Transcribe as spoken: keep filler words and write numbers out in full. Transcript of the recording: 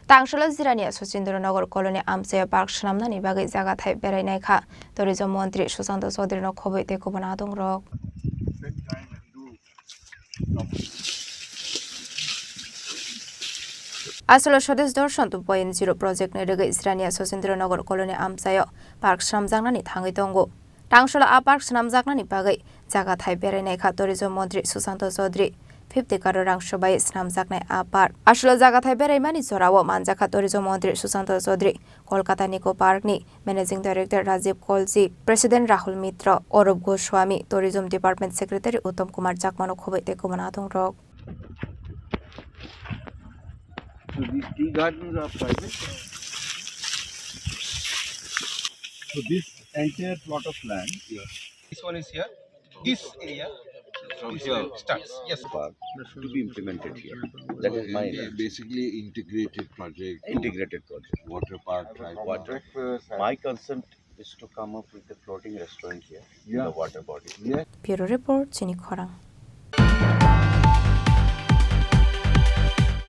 Tangsolo Jirania Sachindra Nagar Colony amchaio park swnamnani bagwi jagathai berainai kha tourism montri Sushanta Chaudhary no khobwi tei kubun adongrok. Asolo Swadesh Darshan two point zero project ni rwgwi Jirania Sachindra Nagar Colony amchaio park swnamjaknani thangwi tongo. Tangsolo a park swnamjaknani bagwi jagathai berainai kha tourism montri Sushanta Chaudhary fifty crore rang sobai swnamjaknai a park. Asolo jagathai beraimani jorao manjakha tourism montri Sushanta Chaudhary, Kolkata Nico Park ni Managing Director Rajiv Kolji, President Rahul Mitra, Arup Goswami, Tourism Department Secretary Uttam Kumar Chakma no khobwi tei kubun adongrok. So these tea gardens are private? So this entire plot of land? Yeah. This one is here. This area From here. Starts. Yes. Park to be implemented here. That is my Ba-, basically integrated project. Integrated project. Water park, dry park. Water. My concept is to come up with a floating restaurant here in Yeah. The water body. Yeah. Bureau Report, Chini Khorang.